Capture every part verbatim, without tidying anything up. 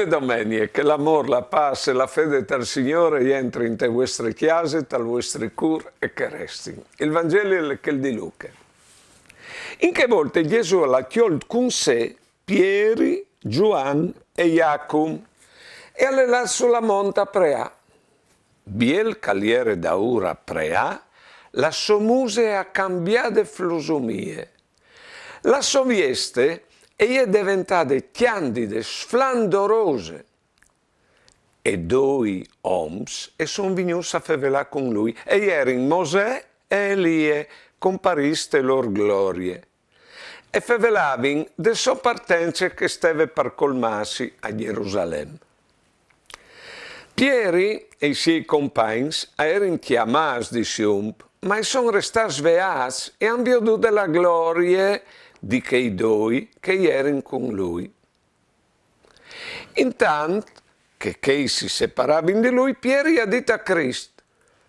Domenie, che l'amôr, la pâs e la fede tal Signôr a jentrin inte vuestre cjase, tal vuestri cûr e che a restin. Il Vangeli al è chel di Luche. In chê volte Jesù al à cjolt cun se Pieri, Zuan e Jacum e al è lât su la mont a preâ. Biel che al jere daûr a preâ, la sô muse e à cambiât de flosomie. La sô vieste e je deventade cjandide, sflandorose. E doi oms e son vignûts a fevelâ cun lui, e a jerin Mosè e Elie, comparîts te lôr glorie. E fevelavin de sô partence che e steve par colmâsi a Jerusalem. Pieri e i siei compagns a jerin cjamâts di sium, ma a son restâts sveâts e a àn viodût la glorie di chei doi che a jerin cun lui. Intant che chei si separavin di lui, Pieri al à dit a Crist: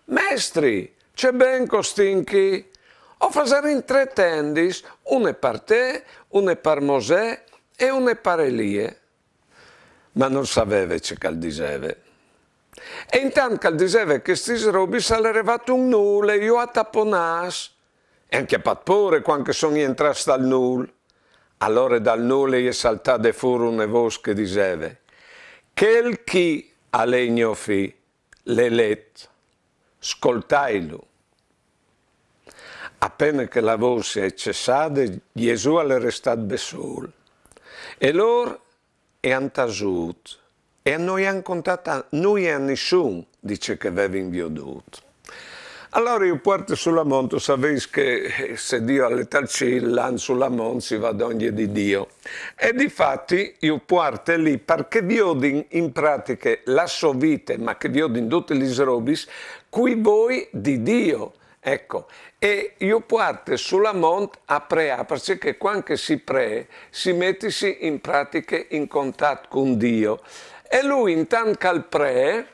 «Mestri, ce ben che o stin chi! O fasarìn trê tendis, une par te, une par Mosè e une par Elie.» Ma nol saveve ce che al diseve. E intant che al diseve chestis robis al è rivât un nûl e ju à taponâts. E a àn cjapât pôre cuant che a son jentrâts tal nûl. Alore dal nûl e je saltade fûr une vôs che e diseve: «Chel chi al è gno fi, lelet, scoltailu.» A pene che la vôs e je cessade, Jesù al è restât bessôl. E lôr a àn tasût e no i àn contât nuie a nissun di ce che a vevin viodût. Alore ju puarte su la mont, o savês che, eh, se Diu al è tal cîl, lant su la mont si va dongje di Diu. E difati ju puarte li parcè che a viodin in pratiche la sô vite, ma che a viodin dutis lis robis cui voi di Diu. Eco, e ju puarte su la mont a preâ, parcè che cuant che si pree, si metisi in pratiche in contat cun Diu. E lui, intant che al pree,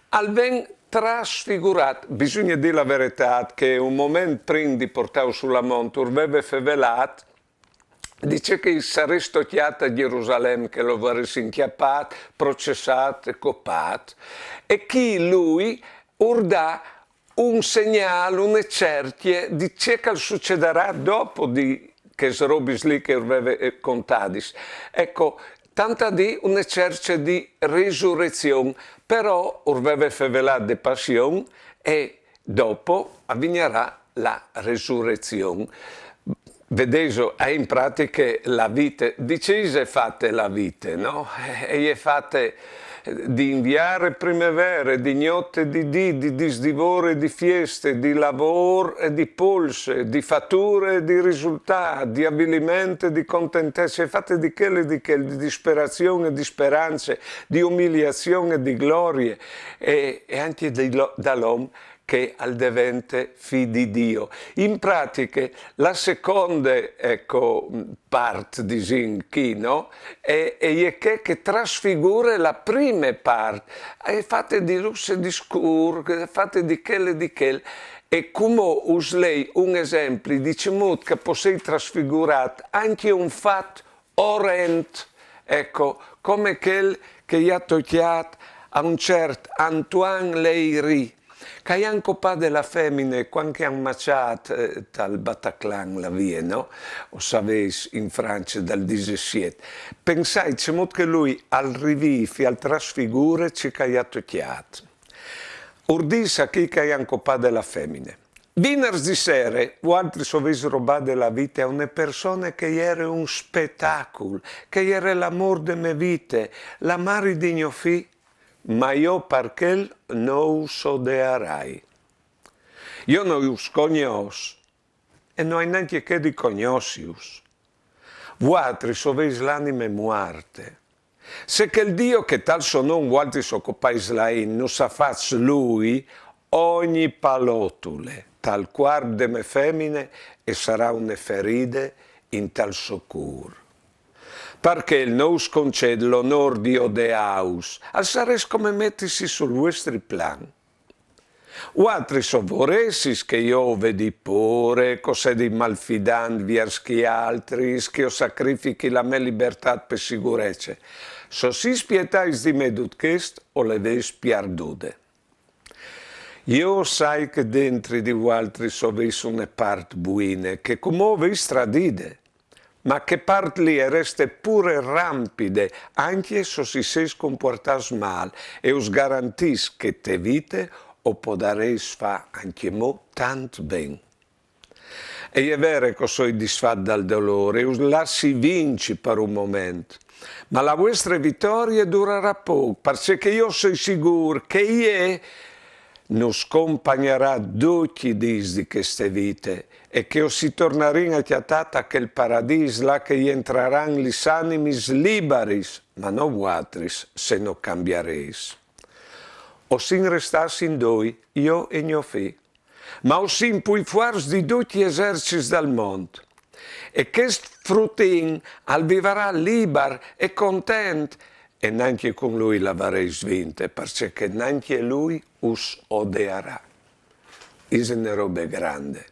al ven trasfigurât. Bisugne dî la veretât che un moment prin di puartâlu su la mont ur veve fevelât di ce che i sarès tocjât a Jerusalem, che lu varessin cjapât, processât e copât. E chi lui ur dà un segnâl, une cercje di ce che al sucedarà dopo di chês robis li che ur veve, eh, contadis. Eco, tant a dî une cercje di resurezion, però ur veve fevelât de passion e dopo a vignarà la resurezion. Vedêso, e je in pratiche la vite, di ce ise fate la vite, no? E je fate di inviâr e primevere, di gnot e di dì, di disdivôr e di fieste, di lavôr e di polse, di fature e di risultât, di aviliment e di contentece, e je fate di chel e di chel, di disperazion e di sperance, di umiliazion e di glorie, e, e ancje di lo-, dal om che al devente fi di Diu. In pratiche, la seconde, eco, part, disìn chi, no? E, e je chê che trasfigure la prime part. E je fate di lûs e di scûr, e je fate di chel e di chel. E cumò us lei un esempli di cemût che al pò sei trasfigurât ancje un fat orent, eco, come chel che i à tocjât a un ciert Antoine Leiry, che i àn copade la femine cuant che i àn maçât, eh, tal Bataclan, là vie, no? O savês, in France dal disesiet. Pensait cemût che lui al rivîf e al trasfigure ce che i à tocjât. Ur dîs a chei che i àn copade la femine: «Vinars di sere, vualtris o vês robade la vite a une persone che e jere un spetacul, che e jere l'amôr de mê vite, la mari di gno fi, ma jo par chel no us odearai. Jo no us cognòs e no ai nancje chê di cognossius. Vualtris o vês l'anime muarte. Se chel Diu che tal so non vualtris o copais laint nus à fats lui, ogni palotule tal cuarp de mê femine e sarà une feride intal so cûr. Par chel no us concêt l'onôr di odeâus, al sarès come metisi sul vuestri plan. Vualtris o voressis che jo o vedi pôre, che o sedi malfidant viers chei altris, che o sacrifichi la mê libertât pe sigurece. Se o sês spietais di me dut chest, o le vês pierdude. Jo o sai che dentri di vualtris o vês une part buine, che cumò o vês tradide, ma che part li e reste pure rampide, ancje se o si sês compuartâts mâl, e us garantìs che te vite o podarês fâ ancjemò tant ben. E je vere che o soi disfat dal dolôr, e us lassi vinci par un moment. Ma la vuestre vitorie e durarà pôc, parcè che jo o soi sigûr che jê nus compagnarà ducj i dîs di cheste vite, e che o si tornarìn a cjatâ ta chel paradîs, là che jentraran lis animis libaris, ma no vualtris, se no cambiarês. O sin restâts in doi, jo e gno fi. Ma o sin plui fuarts di ducj i esercits dal mont. E chest frutin al vivarà libar e content, e nancje cun lui la varês vinte, parcè che nancje lui us odearà. Ise une robe grande.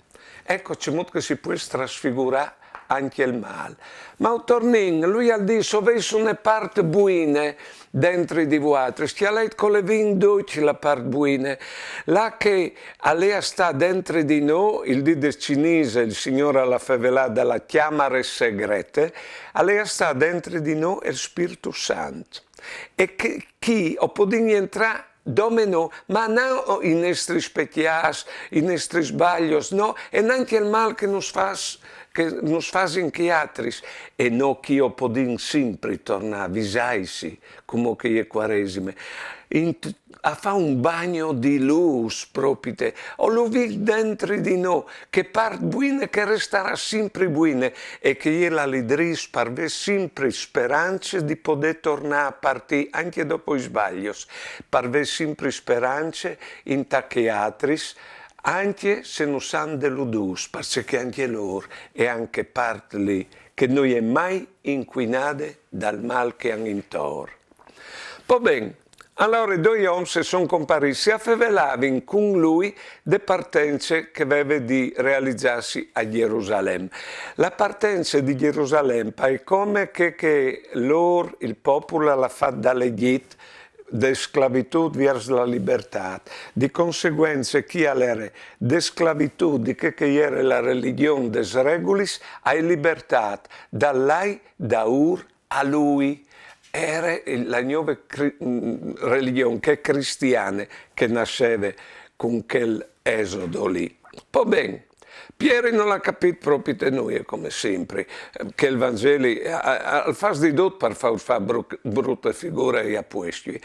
Eco cemût che si pues trasfigurâ ancje il mâl. Ma o tornìn, lui al dîs: o vês une part buine dentri di vualtris, cjalait che o le vin ducj la part buine, là che al è a stâ dentri di nô, il dì de cinise, il Signôr al à fevelât da la cjamare segrete, al è a stâ dentri di nô il Spirtu Sant. E che, chi o podìn jentrâ dome nô, ma no i nestris pecjâts, i nestris sbalios, no, e nancje il mâl che nus fâs, che nus fasin chei altris, e nô chi o podìn simpri tornâ, visaitsi, cumò che e je Cuaresime, in, a fâ un bagno di lûs, propite, o lu vin dentri di nô, chê part buine che e restarà simpri buine, e che e je la lidrîs par vê simpri sperance di podê tornâ a partî ancje dopo i sbalios, par vê simpri sperance inta chei altris, ancje se nus àn deludûts, parcè che ancje lôr e àn chê part li che no je mai incuinade dal mâl che a àn intor. Po ben, alore doi oms a son comparîts, a fevelavin cun lui de partence che e veve di realizâsi a Gjerusalem. La partence di Gjerusalem e je come chê che lôr, il popul, al à fat dal Egjit, de sclavitût viers la libertât. Di conseguence, chi al jere de sclavitût di chê che e jere la religjon des regulis, e je libertât dal lâi daûr a lui. E jere la gnove cri-, mm, religjon, chê cristiane, che e nasseve cun chel esodo li. Po ben, Pieri nol à capît propite nuie, come simpri, eh, chel Vangeli, eh, eh, al fâs di dut par fâus fâ bru-, brute figure ai apuestui.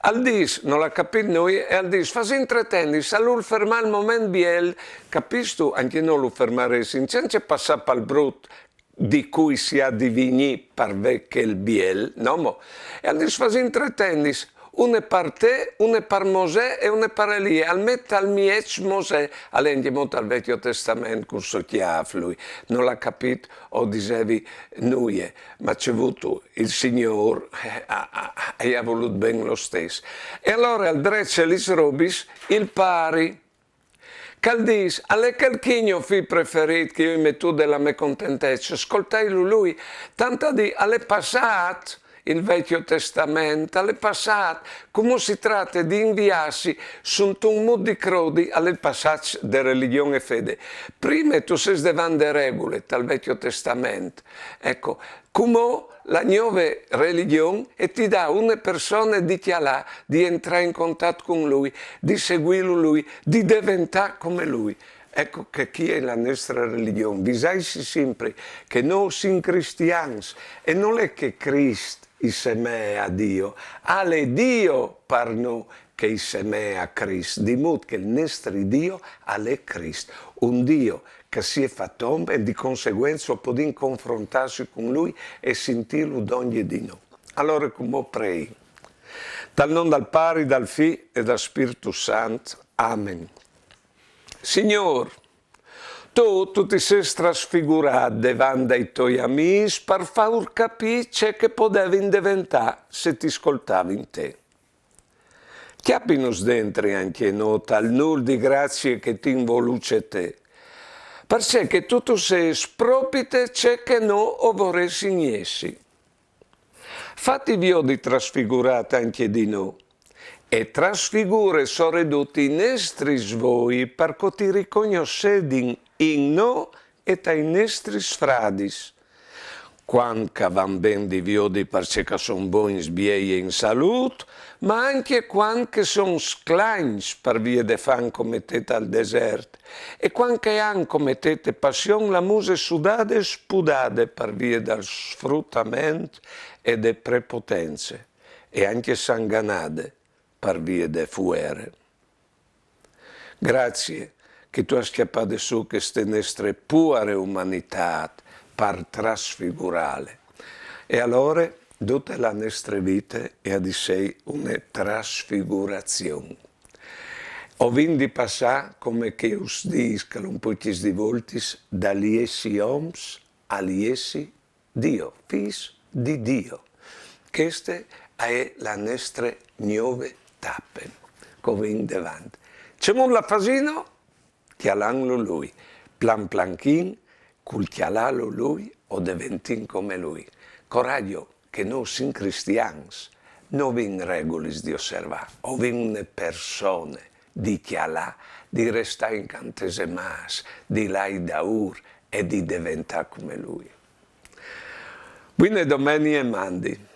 Al dîs, nol à capît nuie, e al dîs: fasìn tre tendis, al vûl fermâ il moment biel, capistu, ancje nô lu fermaressin, cence passâ pal brut, di cui si à di vignî par vê chel biel, no mo? E al dîs: fasìn tre tendis, une par te, une par Mosè e une par Elie, al met tal mieç Mosè, al è ancjemò tal Vecjo Testament cul so cjâf lui, nol à capît, o disevi, nuie, ma ce vûstu, il Signôr, eh, a, a, a i à volût ben lo stes. E alore al drece lis robis il pari, che al dîs: al è chel chi gno fi preferît che jo o ai metût de la mê contentece, scoltailu lui, tant a dî, al è passât il Vecjo Testament, al è passât, cumò si trate di inviâsi suntun mût di crodi, al è il passaç de religjon e fede. Prime tu sês devant de regule tal Vecjo Testament, eco, cumò la gnove religjon e ti dà une persone di cjalâ, di jentrâ in contat cun lui, di seguîlu lui, di deventâ come lui. Eco che chi e je la nestre religjon. Visaitsi simpri che nô o sin cristians e nol è che Crist i semee a Diu, al è Diu par nô che i semee a Crist, di mût che il nestri Diu al è Crist, un Diu che si è fat om e di conseguence o podìn confrontâsi cun lui e sintîlu dongje di nô. Alore cumò o preìn. Tal non dal Pari, dal Fi e dal Spirtu Sant. Amen. Signôr, tu, tu ti sês trasfigurât devant dai toi amîs par fâur capî ce che o podevin deventâ se ti scoltavin te. Cjapinus dentri ancje nô tal nûl di gracie che ti àn volût te, parcè che tu, tu sês propite ce che nô o voressin jessi. Fati viodi trasfigurat ancje di nô, e trasfigure soredut i nestris voi par che ti ricognossedin in nô e tai nestris fradis. Cuant che a van ben di viodi parcè che a son bogns, biei e in salut, ma ancje cuant che a son sclagns par vie de fam come te tal desert, e cuant che a àn come te te passion la muse sudade e spudade par vie dal sfrutament e de prepotence, e ancje sanganade par vie de fuere. Grazie che tu âs cjapade sù cheste nestre puare umanitât par trasfigurâle. E alore dute la nestre vite e à di sei une trasfigurazion. O vin di passâ, come che us dîs caluncuiis di voltis, dal jessi oms al jessi Dio, fîs di Dio. Cheste e je la nestre gnove tape che o vin devant. Cemût la fasìno? Cjalantlu lui, plan planchin, cul cjalâlu lui o deventìn come lui. Coragjo, che nô o sin cristians, no vin regulis di osservâ, o vin une persone di cjalâ, di restâ incantesemaas, di lâi daûr e di deventâ come lui. Buine domenie e mandi.